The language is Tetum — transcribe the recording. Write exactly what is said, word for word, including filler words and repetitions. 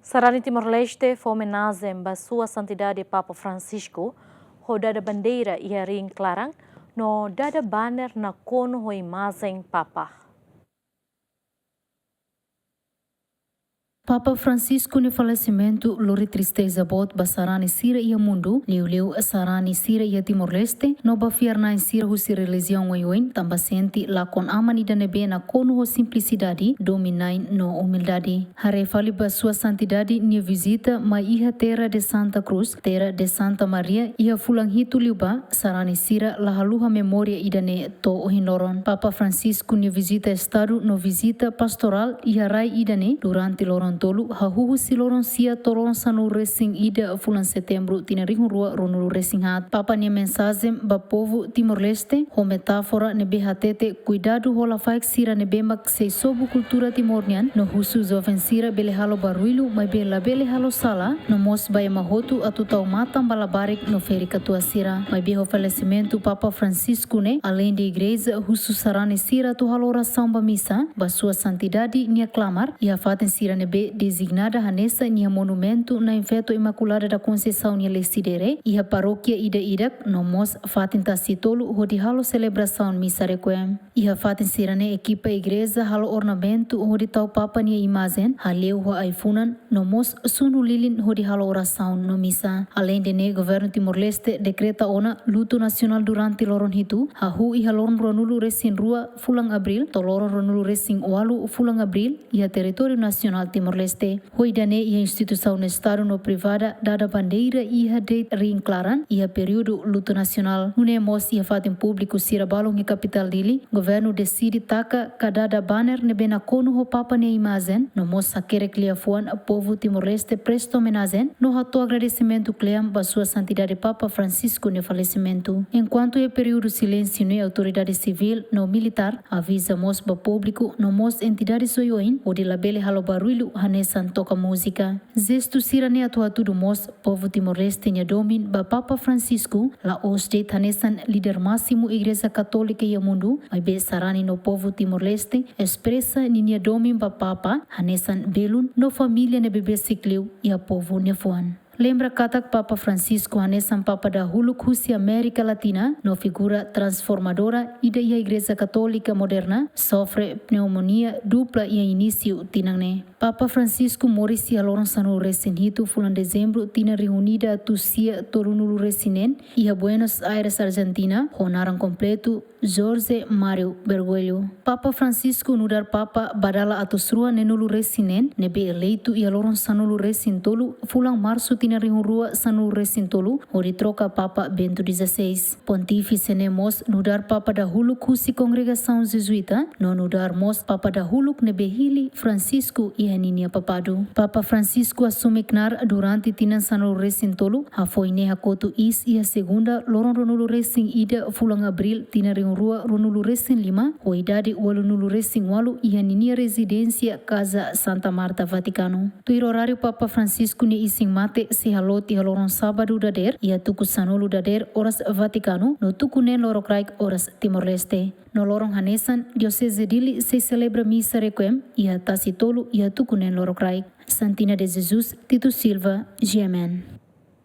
Sarani Timor-Leste fó omenajen ba Sua Santidade Papa Francisco, ho dada bandeira iha ring klaran, no dada banner nakonu ho imajen Papa. Papa Francisco nia falesimentu lori tristeza boot ba sarani sira iha mundu, liuliu sarani sira iha Timor-Leste, no ba fiar-na'in sira husi relijiaun oioin, tanba sente lakon aman ida ne'ebé nakonu ho simplisidade, domin-na'in no umildade. Haree fali ba Sua Santidade nia vizita mai iha Terra de Santa Cruz, Terra de Santa Maria, iha fulan hitu liubá, sarani sira la haluha memória ida-ne'e to'o ohin loron. Papa Francisco nia vizita Estadu no vizita pastorál iha rai ida-ne'e durante loron tolu, hahú husi loron sia to'o loron sanulu-resin-ida fulan Setembru tinan rihun rua ruanulu-resin-haat. Papa nia mensajen ba povu Timor-Leste, ho metáfora ne'ebé hatete kuidadu ho lafaek sira ne'ebé mak sei sobu kultura Timor nian, no husu joven sira bele halo barullu, maibé labele halo sala, no mós ba ema hotu atu tau matan ba labarik no ferik-katuas sira. Maibé ho falesimentu Papa Francisco ne'e, aleinde igreja husu sarani sira atu halo orasaun ba misa, ba Sua Santidade nia klamar, iha fatin sira ne'ebé dezignada hanesan iha monumentu Na'in-Feto Imaculada da Conceição nia lesi dere, iha parókia ida-idak, no mós fatin tasi tolu hodi halo selebrasaun misa requiem. Iha fatin sira-ne'e ekipa igreja halo ornamentu hodi tau Papa nia imajen, hale'u ho ai-funan, no mós sunu lilin hodi halo orasaun no misa. Aleinde ne'e, Governu Timor-Leste dekreta ona lutu nasionál durante loron hitu, hahú iha loron ruanulu-resin-rua fulan Abríl, to'o loron ruanulu-resin-ualu fulan Abríl, iha territóriu nasionál Timor-Leste. Ho ida-ne'e iha instituisaun Estadu no privada dada bandeira iha de'it ring klaran, iha períodu lutu nasionál. Nune'e mós iha fatin públiku sira balun iha kapitál Dili, governu deside taka ka dada banner ne'ebé nakonu ho Papa nia imajen, no mós hakerek liafuan povu Timor-Leste presta omenajen, no hato'o agradesimentu kle'an ba Sua Santidade Papa Francisco nia falesimentu. Enkuantu iha períodu silénsiu ne'e, autoridade sivíl no militár aviza mós ba públiku no mós entidades oioin hodi labele halo barullu hanesan toka múzika. Jestu sira-ne'e atu hatudu mós povu Timor-Leste nia domin ba Papa Francisco, la'ós de'it hanesan líder másimu Igreja Katólika iha mundu, maibé sarani no povu Timor-Leste espresa ninia domin ba Papa hanesan belun no família ne'ebé besik liu iha povu nia fuan. Lembra katak Papa Francisco hanesan Papa dahuluk husi Amérika Latina no figura transformadora ida iha Igreja Katólika moderna, sofre pneumonia dupla iha inísiu tinan ne'e. Papa Francisco moris iha loron sanulu-resin-hitu fulan Dezembru tinan rihun ida atus sia tolunulu-resin-neen, iha Buenos Aires, Argentina, ho naran kompletu Jorge Mario Bergoglio. Papa Francisco nu'udar Papa ba dala atus rua neenulu-resin-neen, ne'ebé eleitu iha loron sanulu-resin-tolu fulan Marsu tinan rihun rua sanulu-resin-tolu, hodi troka Papa Bento dezasseis. Pontífise ne'e mós nu'udar Papa dahuluk husi kongregasaun Jezuíta, no nu'udar mós Papa dahuluk ne'ebé hili Francisco iha ninia papadu. Papa Francisco asume knaar durante tinan sanulu-resin-tolu, hafoin ne'e hakotu iis iha Segunda, loron ruanulu-resin-ida fulan Abríl tinan rihun rua ruanulu-resin-lima, ho idade ualunulu-resin-ualu, iha ninia rezidénsia Casa Santa Marta, Vatikanu. Tuir oráriu, Papa Francisco nia isin-mate sei haloot iha loron Sábadu dadeer, iha tuku sanulu dadeer oras Vatikanu, no tuku neen lorokraik oras Timor-Leste. No loron hanesan, Dioseze Dili sei selebra misa requiem iha tasi tolu iha tuku neen lorokraik. Santina de Jesus, Tito Silva, G M N.